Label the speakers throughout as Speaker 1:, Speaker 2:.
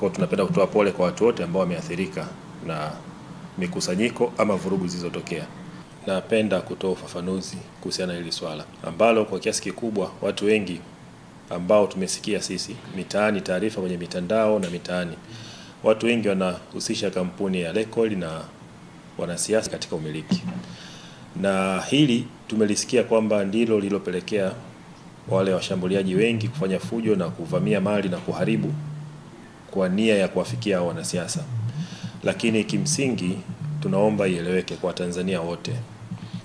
Speaker 1: Kwa tunapenda kutoa pole kwa watu wote ambao wameathirika na mikusanyiko ama vurugu zilizotokea. Napenda kutoa ufafanuzi kuhusiana na hili swala ambalo kwa kiasi kikubwa watu wengi ambao tumesikia sisi mitaani, taarifa kwenye mitandao na mitaani, watu wengi wanahusisha kampuni ya Lekoil na wanasiasa katika umiliki. Na hili tumelisikia kwamba ndilo lililopelekea wale washambuliaji wengi kufanya fujo na kuvamia mali na kuharibu kwa nia ya kuwafikia hao wanasiasa. Lakini kimsingi tunaomba ieleweke kwa Tanzania wote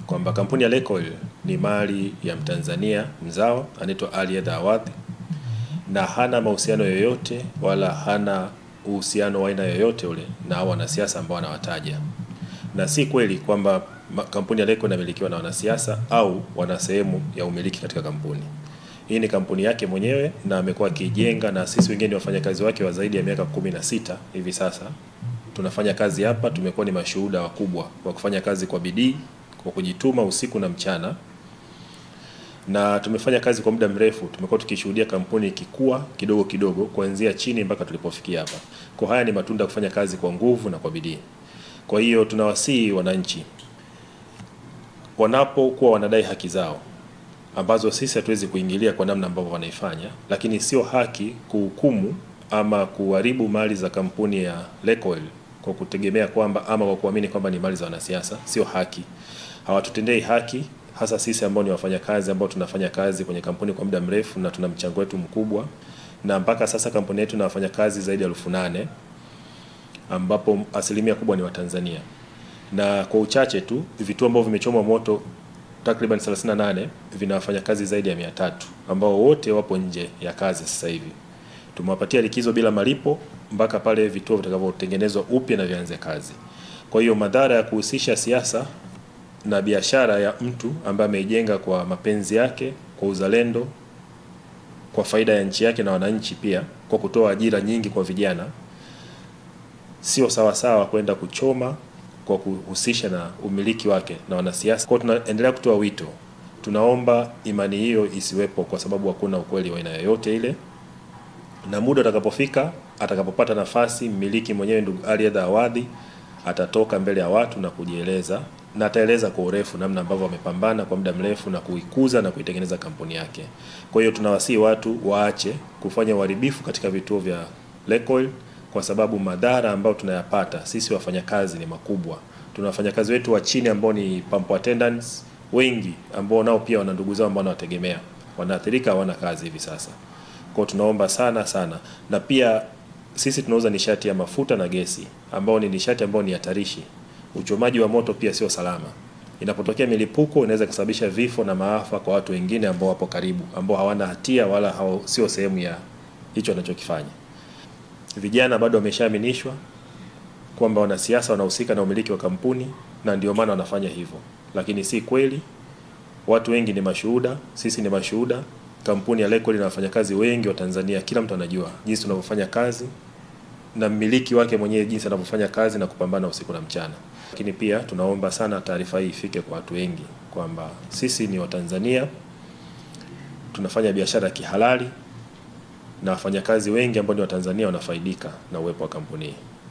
Speaker 1: kwamba kampuni ya Lekoil ni mali ya Mtanzania mzao anaitwa Ali Edha Awadhi, na hana mahusiano yoyote wala hana uhusiano wa aina yoyote ule na hao wanasiasa ambao wanawataja. Na si kweli kwamba kampuni ya Lekoil inamilikiwa na wanasiasa au wana sehemu ya umiliki katika kampuni. Hii ni kampuni yake mwenyewe na amekuwa akijenga, na sisi wengine ni wafanyakazi wake wa zaidi ya miaka 16 hivi sasa. Tunafanya kazi hapa, tumekuwa ni mashuhuda wakubwa wa kufanya kazi kwa bidii, kwa kujituma usiku na mchana. Na tumefanya kazi kwa muda mrefu, tumekuwa tukishuhudia kampuni ikikua kidogo kidogo kuanzia chini mpaka tulipofikia hapa. Kwa haya ni matunda kufanya kazi kwa nguvu na kwa bidii. Kwa hiyo tunawasihi wananchi wanapokuwa wanadai haki zao ambazo sisi hatuwezi kuingilia kwa namna ambavyo wanaifanya, lakini sio haki kuhukumu ama kuharibu mali za kampuni ya Lekoil kwa kutegemea kwamba ama kwa kuamini kwamba ni mali za wanasiasa. Sio haki, hawatutendei haki, hasa sisi ambao ni wafanyakazi ambao tunafanya kazi kwenye kampuni kwa muda mrefu na tuna mchango wetu mkubwa. Na mpaka sasa kampuni yetu na wafanyakazi zaidi ya 8,000 ambapo asilimia kubwa ni Watanzania. Na kwa uchache tu vituo ambavyo vimechomwa moto takriban 38 vina wafanyakazi zaidi ya 300 ambao wote wapo nje ya kazi sasa hivi. Tumewapatia likizo bila malipo mpaka pale vituo vitakavyotengenezwa upya na vianze kazi. Kwa hiyo madhara ya kuhusisha siasa na biashara ya mtu ambaye ameijenga kwa mapenzi yake, kwa uzalendo, kwa faida ya nchi yake na wananchi pia, kwa kutoa ajira nyingi kwa vijana, sio sawa sawa kwenda kuchoma kwa kuhusisha na umiliki wake na wanasiasa. Kwa tunaendelea kutoa wito, tunaomba imani hiyo isiwepo kwa sababu hakuna ukweli wa aina yoyote ile. Na muda utakapofika, atakapopata nafasi mmiliki mwenyewe ndugu Ali Edha Awadhi atatoka mbele ya watu na kujieleza, na ataeleza kwa urefu namna ambavyo amepambana kwa muda mrefu na kuikuza na kuitengeneza kampuni yake. Kwa hiyo tunawasihi watu waache kufanya uharibifu katika vituo vya Lekoil kwa sababu madhara ambayo tunayapata sisi wafanyakazi ni makubwa. Tuna wafanyakazi wetu wa chini ambao ni pump attendants wengi ambao nao pia wana ndugu zao ambao wanawategemea, wanaathirika, hawana kazi hivi sasa. Kwa tunaomba sana sana. Na pia sisi tunauza nishati ya mafuta na gesi ambao ni nishati ambayo ni hatarishi. Uchomaji wa moto pia sio salama. Inapotokea milipuko inaweza kusababisha vifo na maafa kwa watu wengine ambao wapo karibu, ambao hawana hatia wala sio sehemu ya hicho wanachokifanya. Vijana bado wameshaaminishwa kwamba wanasiasa wanahusika na umiliki wa kampuni na ndio maana wanafanya hivyo. Lakini si kweli. Watu wengi ni mashuhuda, sisi ni mashuhuda. Kampuni ya Lekoil ina wafanyakazi wengi wa Tanzania, kila mtu anajua jinsi tunavyofanya kazi na mmiliki wake mwenyewe jinsi anavyofanya kazi na kupambana usiku na mchana. Lakini pia tunaomba sana taarifa hii ifike kwa watu wengi kwamba sisi ni Watanzania, tunafanya biashara kihalali na wafanyakazi wengi ambao ni Watanzania wanafaidika na uwepo wa kampuni hii.